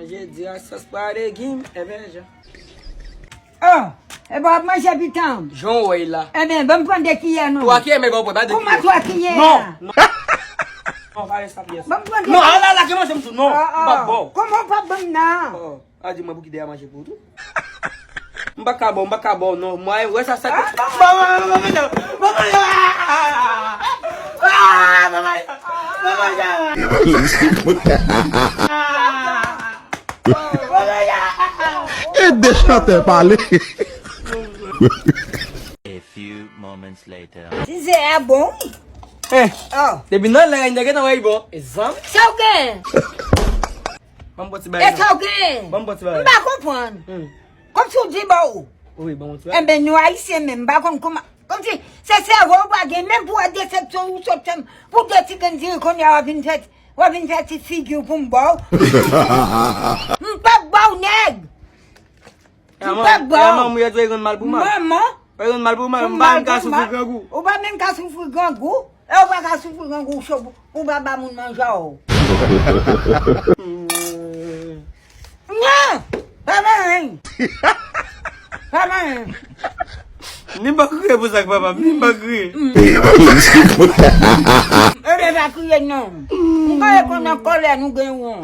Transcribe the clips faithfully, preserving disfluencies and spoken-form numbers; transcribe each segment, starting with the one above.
Manje di a sòs pa legim, enben jan. Oh, e pa w ap manje pitan. Jan w wè la. Enben, ban m pran de kiyè non. Twa kiyè, men ba w pran, pa de kiyè. Kòman twa kiyè? Non, non. Non, pa lè sa pyès. Ban m pran de kiyè. Non, ala la, ki manje m tou, non. M p ap ba w. Kòman w p ap ban m nan? Oh, a di mwen pou ki de a manje pou ou tou. M pa ka ba w, m pa ka ba w, non. Mwen, wè sa, sa. Ah, non. Ban mwen, ban mwen, ban mwen, ban mwen. Ah, ban mwen, ban mwen. E de chantè pale. A few moments later. Tizè a bon wi. Eh, oh, depi nan lè a, n te gentan wè l bon. E zanmi. Sa w gen? Ban m bò ti bagay. E sa w gen? Ban m bò ti bagay. M pa konprann. Hmm. Kòmsi w di ba w. Wi, ban m bò ti bagay. Enben, nou Ayisyen menm, m pa konn kòman. Kòmsi se sèvo w pa gen, menm pou wè desepsyon ou sot fè m, pou de ti grenn diri kounye a w ap vin fè, w ap vin fè ti figi w pou m ba w. M p ap ba w nèg. M p ap ba w. Manman, ou ret wè yon mal pou mal. Manman. Wè yon mal pou mal, m pa menm ka soufri grangou. Ou pa menm ka soufri grangou. E ou pa ka soufri grangou cho pou, pou pa ba moun manje w. Non! Pa ba anyen. Pa ba anyen. Ni pa kriye pou sa k papa m, ni pa kriye. E pa kriye non. M pa rekonèt kòlè nou gen won.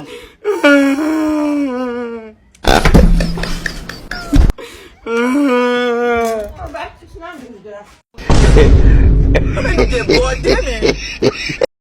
Debòde, men.